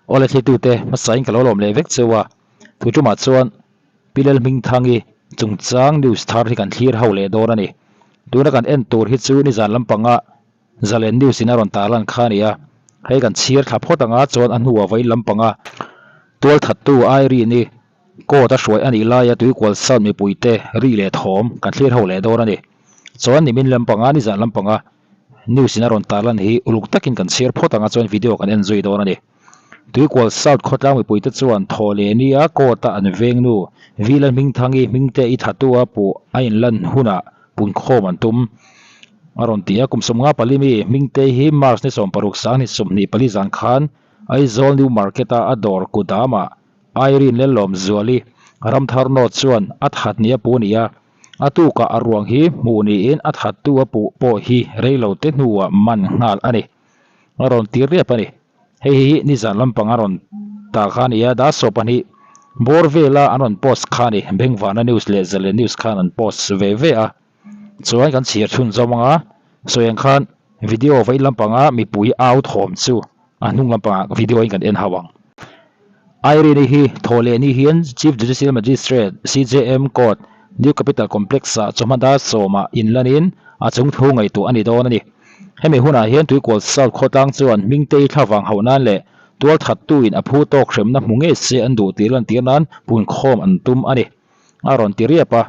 Awle thlitute hmasain ka lo lawm leh vek cheu a, thu tumah chuan Pi Lalhmingthangi chungchang news thar hi kan thlir ho leh dawn a ni. Tuna kan en tur hi chu nizan lampanga Zalen news in a rawn tarlan kha a ni a, hei kan chhir thla phawt anga chuan a hnuah vawiin lampanga tualthattu Irene-i Court a hruai a nih laia tuikual sound mipuite ri leh thawm kan thlir ho leh dawn a ni. Chuan nimin lampanga nizan lampanga News in a rawn tarlan hi uluk takin kan chhiar phawt anga chuan video kan en zui dawn a ni. Tuikual South khawtlang mipuite chuan thaw leh nia court a an veng nu Vila Hmingthangi Hmingte i thatu a puh a inlan hunah punkhawm an tum a rawn ti a. Kum 54 mi Hmingte hi March ni 16 sang ni 24 zan khan Aizawl New Market a a dawr kudamah Irene Lellawmzuali Ramthar North chuan a that ni a pu ni a. A tukah a ruang hi hmuh niin a thattu a puh pawh hi reilote hnuah man nghal a ni. A rawn tir riap a ni. Hei hi nizan lampang a rawn ta kha a ni a, dar 12 bawr vela an rawn post kha a ni. Bengvana News leh Zalen News khan an post ve ve a. Chuan kan chhiar chhun zawm ang a, sawi ang khan video vawi lampanga mipui au thawm chu a hnung lampangah video in kan en hauh ang. Irene-i hi thaw leh ni hian Chief Judicial Magistrate, CJM, Court, New Capital Complex-ah chawhma dar sawmah inlanin a chung thu ngaihtuah a ni dawn a ni. Hemi hunah hian Tuikual South khawtlang chuan Hmingtei thlavang hauh nan leh tualthattuin a phu tawk hremna hmu ngei se an duh tih lantir nan punkhawm an tum a ni. A rawn ti riap a.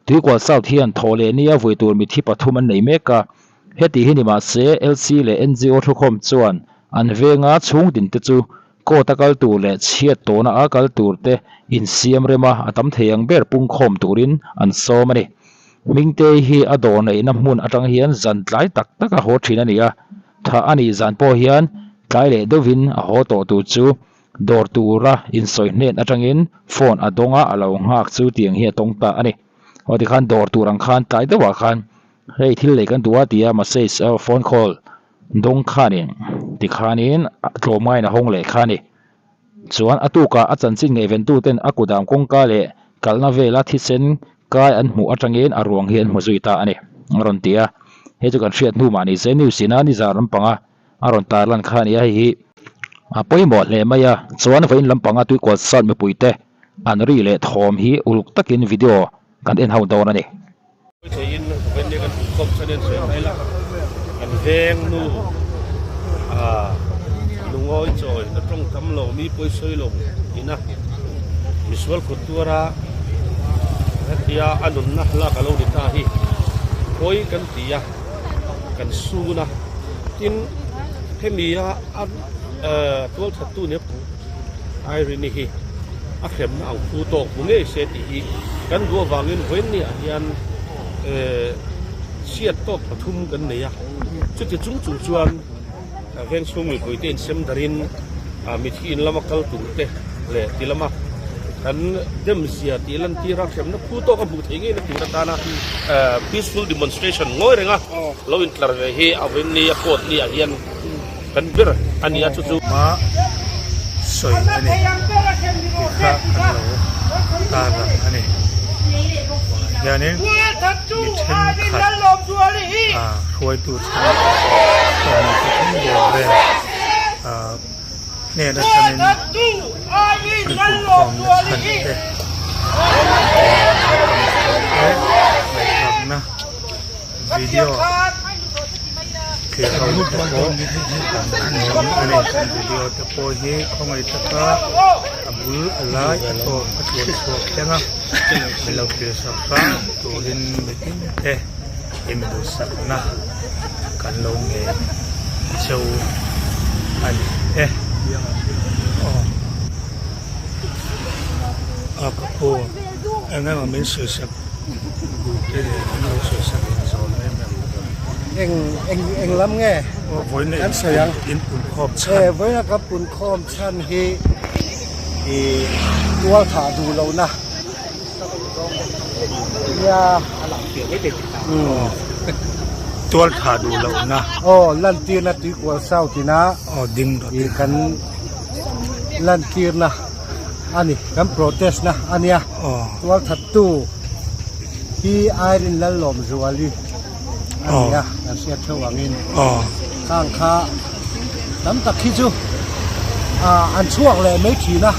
Tuikual South hian thaw leh nia vui tur mithi pathum an nei mek a. Heti hi ni mahse LC leh NGO thukhawm chuan an venga chhungtin te chu court a kal tur leh chhiat tawhna a kal tur te insiam rem a, a tam thei ang ber pungkhawm turin an sawm a ni. Hmingtei hi a dawr neihna hmun atang hian zan tlai tak tak a haw thin a ni a, thah a nih zan pawh hian tlai leh deuhin a haw tawh tur chu Dawr tura insawi hnen atangin phone a dawng a, a lo nghak chu tiang hi a tawng ta a ni. Aw tikhan dawr tur ang khan tlai deuhah khan hei thil lei kan duh a tia message phone call dawng khanin tikhanin tlawmngaiin a hawng leh kha a ni. Chuan a tukah a chanchin ngaihventuten a kudam kawngka leh kalna vela thisen kai an hmuh atangin a ruang hi an hmu zui ta a ni a rawn ti a. Hei chu kan hriat hnu mah ni se news ina nizar lampanga a rawn tarlan kha a ni a, hei hi a pawimawh hle mai a, chuan vawiin lampanga tuikual sat mipuite an ri leh thawm hi uluk takin video kan en ho dawn a ni. Theiin vawiin nia kan pumkhawm chuan en sawi mai la, kan veng nu a lungawi chawi na tawng tam lo mi pawi sawi lo ina misual kut tuara hetia a nunna lak a lo ni ta hi pawi kan ti a. kan sun a tin hemi a an tual that tu nia pu Irene-i hi a hremna ang phu tawk hmu ngei se tih hi kan duh avangin vawiin ah hian chhiat tawk pathum kan nei a chuti chung chung chuan veng chhung mipui te insem darin mithi in lama kal tur te leh ti lama kan dem zia tih lantir a hremna phu tawk a hmuh theih ngei na tur atana peaceful demonstration ngawi renga lo intlar ve hi a vawiin ni a court ni ah hian kan ber a ni a chu chu. Hma sawi a ni tih kha kan lo tarlang a ni. Tunah hianin mi thenkhat hruaitu thenkhat sawmhnih pathum bawr vel hnen atangin an pumkhawmna chhan te te ngaihthlakna video thlir ho te pawh kan hmu a ni video te pawh hi khawngaih taka a bul a lai a tawp a tluan chhuak thleng a min lo thlir sak hram turin mitin te induhsakna kan lo ngen cheu a ni e. Aw a ka pu eng emaw min sawisak duh te leh an lo sawisak in zawn em em eng eng eng lam nge aw vawiin kan sawi ang in punkhawm chhan e vawiin a kan punkhawm chhan hi ih tual thah duh lohna Tual tha duh loh na. Aw lantirna tuikual south ina aw ding rawh ih kan lantirna a ni kan protest na a nia aw tual that tu hi Irene Lallawmzuali a ni a kan hriat theuh angin aw khang kha tam tak hi chu. An chhuak leh mai thin a,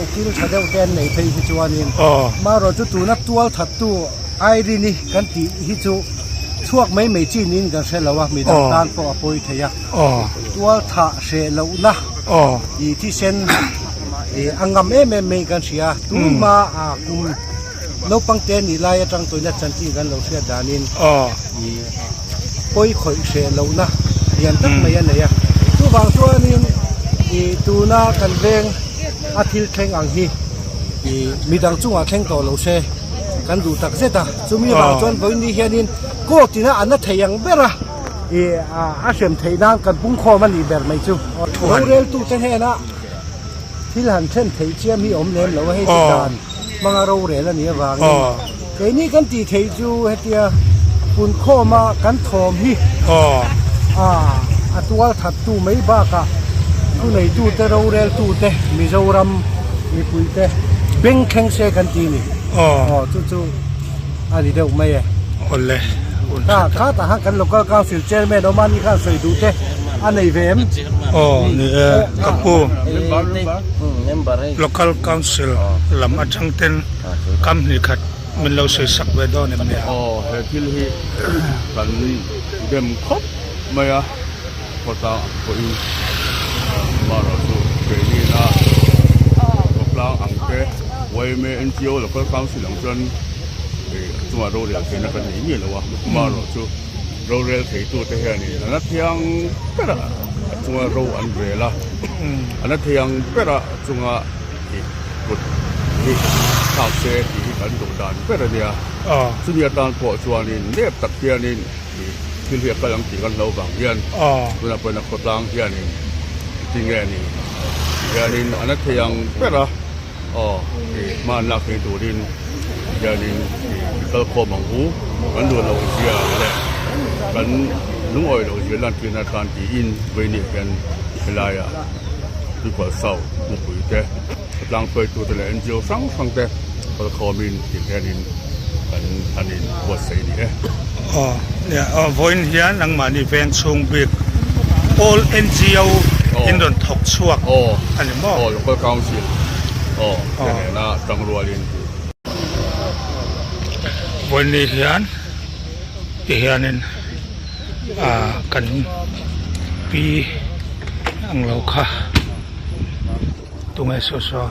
ukil tha deuh te an neih phei hi chuanin. Marawh chu tuna tual thattu Irene-i kan tih hi chu chhuak mai mai chi niin kan hre lo a, midang tan pawh a pawi thei a. Tual thah hreh lohna i thisen a ngam em em mai kan hria. Tunhma kum naupang te nih lai atang tawina chanchin kan lo hriat danin i pawi khawih hreh lohna lian tak mai a nei a. Chuvang chuanin i tuna kan veng a thil thleng ang hi i midang chungah thleng tawh lo se kan duh tak zet a. Chumi vang chuan vawiin hianin court ina an la thei ang ber a. I a hrem theih nan kan pungkhawm a nih ber mai chu. Roreltute hnena thil han then theih chiam hi awm lem lo a, hei chu dan hmanga rorel a nih avangin keini kan tih theih chu hetia punkhawma kan thawm hi a tual thattu mai bakah thuneitute roreltute Mizoram mipuite beng thleng se kan ti a ni. Aw chu chu a ni deuh mai e. Awle. Kha kha tah khan kan local council chairman awm a ni khan sawi duh te a nei ve em? Aw ni e ka pu. Local council lam atang ten kam hnih khat min lo sawi sak ve dawn em nia? Aw he thil hi kan dem khawp mai a khawtlang ang pawhin amaherawhchu keini-na khawtlang ang te yma NGO local council ang chuan chungah rorel theihna kan nei miah lo a, amaherawhchu rorel theitute hianin a na thiang ber a chunga ro an rel a, a na thiang ber a chunga kut hi thlak se tih hi kan duh dan ber a nia. Chumi atan pawh chuanin nep tak hianin thil hi a kal ang tih kan hlo vang hian tunah pawhin a khawtlang hianin tinge ni hianin a na thei ang ber a. Aw ih hma an lak thei turin hianin ih i kal khawm ang u, kan duh loh zia leh kan lungawi loh zia lan tirna atan tiin vawiin hian helaiah Tuikual South mipui te, khawtlang hruaitute leh NGO hrang hrang te kal khawmin tih hianin kan han in buatsaih a ni e. Aw nia aw vawiin hian nangmahni veng chhung bik All NGO in rawn thawk chhuak a ni maw? Aw Local Council aw te nena tang rualin. Vawiin ni hian ti hianin ah kan pi ang lo kha tunge saw saw.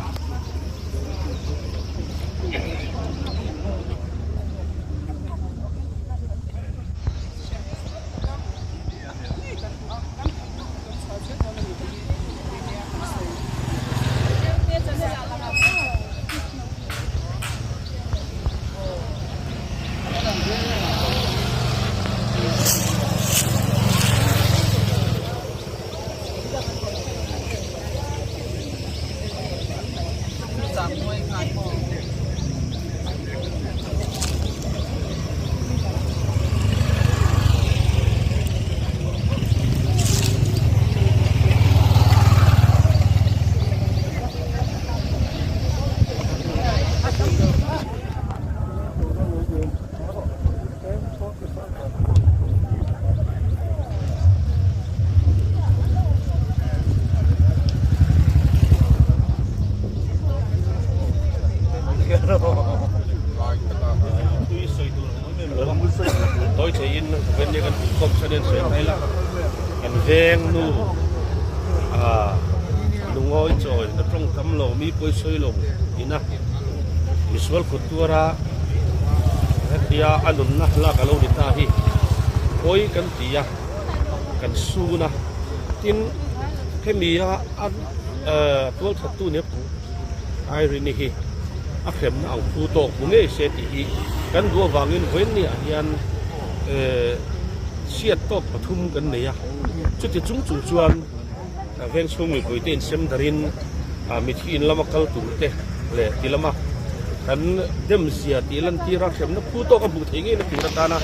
Tawi theiin veng kan inkhawm chhan hian sawi mai la kan veng nu ah lungawi chawi na tawng tam lo mi pawi sawi lo ina misual kut tuara hetia a nunna lak a lo ni ta hi pawi kan ti a kan sun a tin hemi a a tual thattu nia Irene-i hi a hremna ang phu tawk hmu ngei se tih hi kan duh avangin vawiinniah hian chhiat tawk pathum kan nei a chuti chung chung chuan Veng chhung mipuite insem darin mithi in lama kal tur te leh ti lama kan demzia tih lantir a hremna phu tawk a hmuh theih ngei na tur atana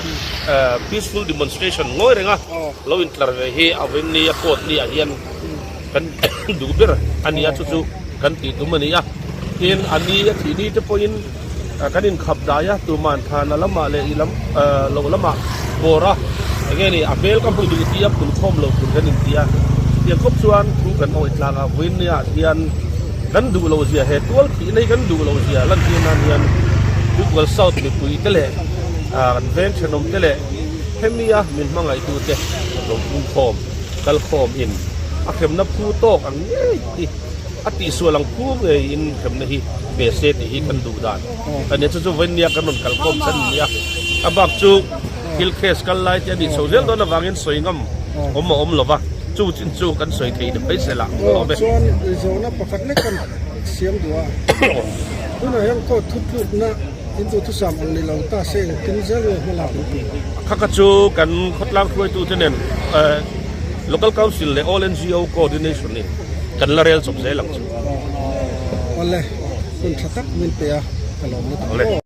peaceful demonstration ngawi renga lo intlar ve hi a vawiin a court ni ah hian kan duh ber a ni a chu chu kan tih tum a ni a tin a ni a thih ni te pawhin kan inkhap dai a tuman thana lamah leh i lam lo lamah bawr a eng nge ni a hmel ka hmu duh tih a phun khawm lo tur kan inti a. Tiang khawp chuan thu kan awih tlang a, vawinia hian kan duh loh zia he tual thihna hi kan duh loh zia lantir nan hian Tuikual South mipui te leh kan veng thenawm te leh hemia min hmangaihtu te lo pungkhawm kalkhawm in a hremna phu tawk ang ngei hi a tihsual ang phu ngeiin hremna hi pe se tih hi kan duh dan a nia. Chu chu vawinia kan rawn kalkhawm chhan a ni a, a bak chu thil case kal lai te a nih chho zel dawn avangin sawi ngam awm a awm lo va, chu chin chu kan sawi thei ni mai se lah a awm e. Chuan zawhna pakhat lek kan siam duh a, tunah hian court thutlukna in duhthusam ang ni lo ta se engtin zel nge hmalak an tih? Kha kha chu kan khawtlang hruaitute nen Local Council leh All NGO Coordination in kan la rel chawp zel ang chu. Awle, hun tha tak min pe a, ka lawm lutuk.